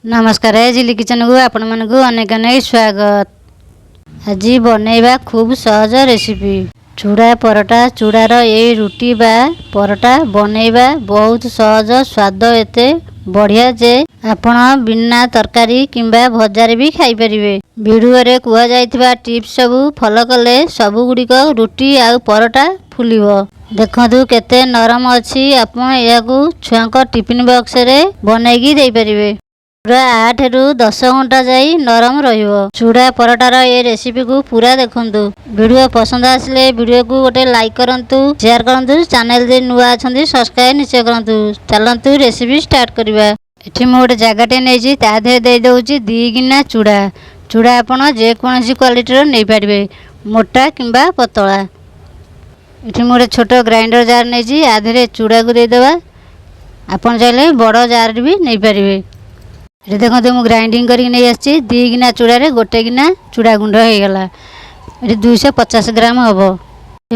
ନମସ୍କାର, ଝିଲି କିଚେନକୁ ଆପଣମାନଙ୍କୁ ଅନେକ ଅନେକ ସ୍ୱାଗତ। ଆଜି ବନେଇବା ଖୁବ୍ ସହଜ ରେସିପି, ଚୁଡ଼ା ପରଟା। ଚୁଡ଼ାର ଏଇ ରୁଟି ବା ପରଟା ବନେଇବା ବହୁତ ସହଜ। ସ୍ୱାଦ ଏତେ ବଢ଼ିଆ ଯେ ଆପଣ ବିନା ତରକାରୀ କିମ୍ବା ଭଜାରେ ବି ଖାଇପାରିବେ। ଭିଡ଼ିଓରେ କୁହାଯାଇଥିବା ଟିପ୍ସ ସବୁ ଫଲୋ କଲେ ସବୁଗୁଡ଼ିକ ରୁଟି ଆଉ ପରଟା ଫୁଲିବ। ଦେଖନ୍ତୁ କେତେ ନରମ ଅଛି। ଆପଣ ଏହାକୁ ଛୁଆଙ୍କ ଟିଫିନ୍ ବକ୍ସରେ ବନେଇକି ଦେଇପାରିବେ। ପୁରା 8ରୁ 10 ଘଣ୍ଟା ଯାଇ ନରମ ରହିବ। ଚୁଡ଼ା ପରଟାର ଏ ରେସିପିକୁ ପୁରା ଦେଖନ୍ତୁ। ଭିଡ଼ିଓ ପସନ୍ଦ ଆସିଲେ ଭିଡ଼ିଓକୁ ଗୋଟେ ଲାଇକ୍ କରନ୍ତୁ, ସେୟାର କରନ୍ତୁ। ଚ୍ୟାନେଲ ଯଦି ନୂଆ ଅଛନ୍ତି, ସବସ୍କ୍ରାଇବ୍ ନିଶ୍ଚୟ କରନ୍ତୁ। ଚାଲନ୍ତୁ, ରେସିପି ଷ୍ଟାର୍ଟ କରିବା। ଏଠି ମୁଁ ଗୋଟେ ଜାଗାଟେ ନେଇଛି। ତା ଦେହରେ ଦେଇଦେଉଛି 2 ଗିନା ଚୁଡ଼ା। ଚୁଡ଼ା ଆପଣ ଯେକୌଣସି କ୍ୱାଲିଟିର ନେଇପାରିବେ, ମୋଟା କିମ୍ବା ପତଳା। ଏଠି ମୁଁ ଗୋଟେ ଛୋଟ ଗ୍ରାଇଣ୍ଡର ଜାର୍ ନେଇଛି। ୟା ଦେହରେ ଚୁଡ଼ାକୁ ଦେଇଦେବା। ଆପଣ ଚାହିଁଲେ ବଡ଼ ଜାର୍ ବି ନେଇପାରିବେ। ଏଠି ଦେଖନ୍ତୁ, ମୁଁ ଗ୍ରାଇଣ୍ଡିଙ୍ଗ କରିକି ନେଇ ଆସିଛି। 2 ଗିନା ଚୁଡ଼ାରେ 1 ଗିନା ଚୁଡ଼ା ଗୁଣ୍ଡ ହେଇଗଲା। ଏଠି 250 ଗ୍ରାମ ହେବ।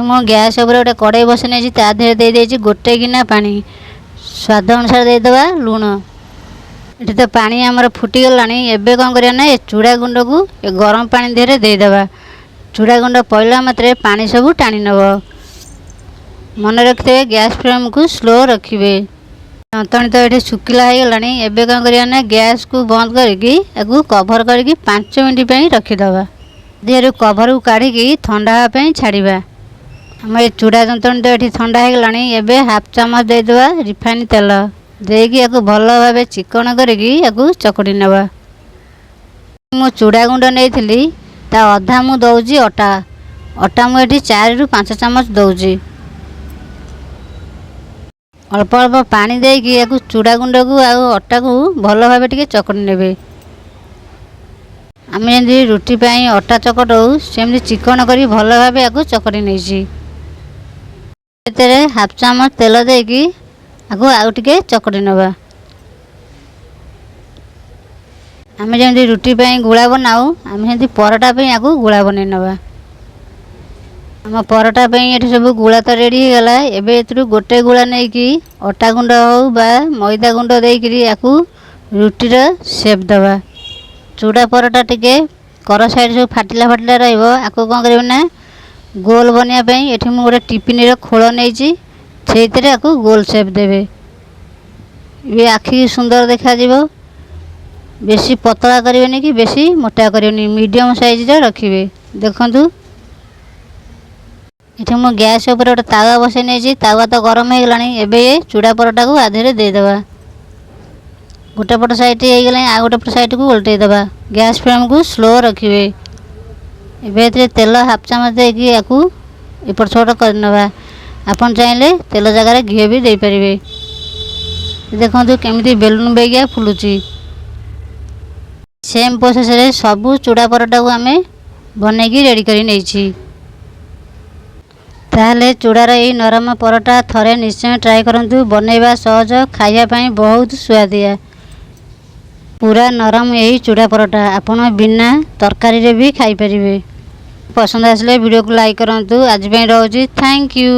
ମୁଁ ଗ୍ୟାସ୍ ଉପରେ ଗୋଟେ କଡ଼େଇ ବସେଇ ନେଇଛି। ତା ଦେହରେ ଦେଇଦେଇଛି 1 ଗିନା ପାଣି। ସ୍ୱାଦ ଅନୁସାରେ ଦେଇଦେବା ଲୁଣ। ଏଠି ତ ପାଣି ଆମର ଫୁଟିଗଲାଣି। ଏବେ କ'ଣ କରିବା ନା, ଏ ଚୁଡ଼ା ଗୁଣ୍ଡକୁ ଏ ଗରମ ପାଣି ଦେହରେ ଦେଇଦେବା। ଚୁଡ଼ା ଗୁଣ୍ଡ ପଡ଼ିଲା ମାତ୍ରେ ପାଣି ସବୁ ଟାଣି ନେବ। ମନେ ରଖିଥିବେ, ଗ୍ୟାସ୍ ଫ୍ଲେମ୍କୁ ସ୍ଲୋ ରଖିବେ। ଯନ୍ତଣୀ ତ ଏଠି ଶୁଖିଲା ହେଇଗଲାଣି। ଏବେ କ'ଣ କରିବା ନା, ଗ୍ୟାସ୍କୁ ବନ୍ଦ କରିକି ତାକୁ କଭର୍ କରିକି 5 ମିନିଟ୍ ପାଇଁ ରଖିଦେବା। ଦେହରୁ କଭରକୁ କାଢ଼ିକି ଥଣ୍ଡା ହେବା ପାଇଁ ଛାଡ଼ିବା। ଆମ ଏ ଚୁଡ଼ା ଯନ୍ତଣୀ ତ ଏଠି ଥଣ୍ଡା ହେଇଗଲାଣି। ଏବେ ହାଫ୍ ଚାମଚ ଦେଇଦେବା ରିଫାଇନ୍ ତେଲ। ଦେଇକି ୟାକୁ ଭଲ ଭାବେ ଚିକଣ କରିକି ୟାକୁ ଚକଟି ନେବା। ମୁଁ ଚୁଡ଼ା ଗୁଣ୍ଡ ନେଇଥିଲି, ତା ଅଧା ମୁଁ ଦେଉଛି ଅଟା। ଅଟା ମୁଁ ଏଠି 4ରୁ 5 ଚାମଚ ଦେଉଛି। ଅଳ୍ପ ଅଳ୍ପ ପାଣି ଦେଇକି ୟାକୁ ଚୁଡ଼ା ଗୁଣ୍ଡକୁ ଆଉ ଅଟାକୁ ଭଲ ଭାବେ ଟିକେ ଚକଟି ନେବେ। ଆମେ ଯେମିତି ରୁଟି ପାଇଁ ଅଟା ଚକଟଉ, ସେମିତି ଚିକଣ କରି ଭଲ ଭାବେ ୟାକୁ ଚକଟି ନେଇଛି। ଏଥିରେ ହାଫ୍ ଚାମଚ ତେଲ ଦେଇକି ଆକୁ ଆଉ ଟିକେ ଚକଟି ନେବା। ଆମେ ଯେମିତି ରୁଟି ପାଇଁ ଗୁଳା ବନାଉ, ଆମେ ସେମିତି ପରଟା ପାଇଁ ଆକୁ ଗୁଳା ବନେଇ ନେବା। ଆମ ପରଟା ପାଇଁ ଏଠି ସବୁ ଗୁଳା ତ ରେଡ଼ି ହେଇଗଲା। ଏବେ ଏଥିରୁ ଗୋଟେ ଗୁଳା ନେଇକି ଅଟା ଗୁଣ୍ଡ ହେଉ ବା ମଇଦା ଗୁଣ୍ଡ ଦେଇକିରି ୟାକୁ ରୁଟିର ସେପ୍ ଦେବା। ଚୁଡ଼ା ପରଟା ଟିକେ କର ସାଇଡ଼୍ ସବୁ ଫାଟିଲା ଫାଟିଲା ରହିବ। ଆକୁ କ'ଣ କରିବେ ନା, ଗୋଲ ବନେଇବା ପାଇଁ ଏଠି ମୁଁ ଗୋଟେ ଟିଫିନ୍ର ଖୋଳ ନେଇଛି। ସେଇଥିରେ ଆକୁ ଗୋଲ ସେପ୍ ଦେବେ। ଇଏ ଆଖିକି ସୁନ୍ଦର ଦେଖାଯିବ। ବେଶୀ ପତଳା କରିବେନି କି ବେଶୀ ମୋଟା କରିବେନି, ମିଡ଼ିୟମ୍ ସାଇଜ୍ର ରଖିବେ। ଦେଖନ୍ତୁ, ଏଠି ମୁଁ ଗ୍ୟାସ୍ ଉପରେ ଗୋଟେ ତାୱା ବସେଇ ନେଇଛି। ତାୱା ତ ଗରମ ହେଇଗଲାଣି। ଏବେ ଏ ଚୁଡ଼ା ପରଟାକୁ ଆ ଦେହରେ ଦେଇଦେବା। ଗୋଟେ ପଟ ସାଇଡ଼୍ ହେଇଗଲାଣି, ଆଉ ଗୋଟେ ପଟ ସାଇଡ଼୍କୁ ଓଲଟେଇ ଦେବା। ଗ୍ୟାସ୍ ଫ୍ଲେମ୍କୁ ସ୍ଲୋ ରଖିବେ। ଏବେ ଏଥିରେ ତେଲ ହାଫ୍ ଚାମଚ ଦେଇକି ୟାକୁ ଏପଟ ସେପଟ କରିନେବା। ଆପଣ ଚାହିଁଲେ ତେଲ ଜାଗାରେ ଘିଅ ବି ଦେଇପାରିବେ। ଦେଖନ୍ତୁ କେମିତି ବେଲୁନ ବେଗିଆ ଫୁଲୁଛି। ସେମ୍ ପ୍ରୋସେସ୍ରେ ସବୁ ଚୁଡ଼ା ପରଟାକୁ ଆମେ ବନେଇକି ରେଡ଼ି କରି ନେଇଛି। ତାହେଲେ ଚୁଡ଼ାର ଏଇ ନରମ ପରଟା ଥରେ ନିଶ୍ଚୟ ଟ୍ରାଏ କରନ୍ତୁ। ବନେଇବା ସହଜ, ଖାଇବା ପାଇଁ ବହୁତ ସୁଆଦିଆ। ପୁରା ନରମ ଏହି ଚୁଡ଼ା ପରଟା ଆପଣ ବିନା ତରକାରୀରେ ବି ଖାଇପାରିବେ। ପସନ୍ଦ ଆସିଲେ ଭିଡ଼ିଓକୁ ଲାଇକ୍ କରନ୍ତୁ। ଆଜି ପାଇଁ ରହୁଛି। Thank you.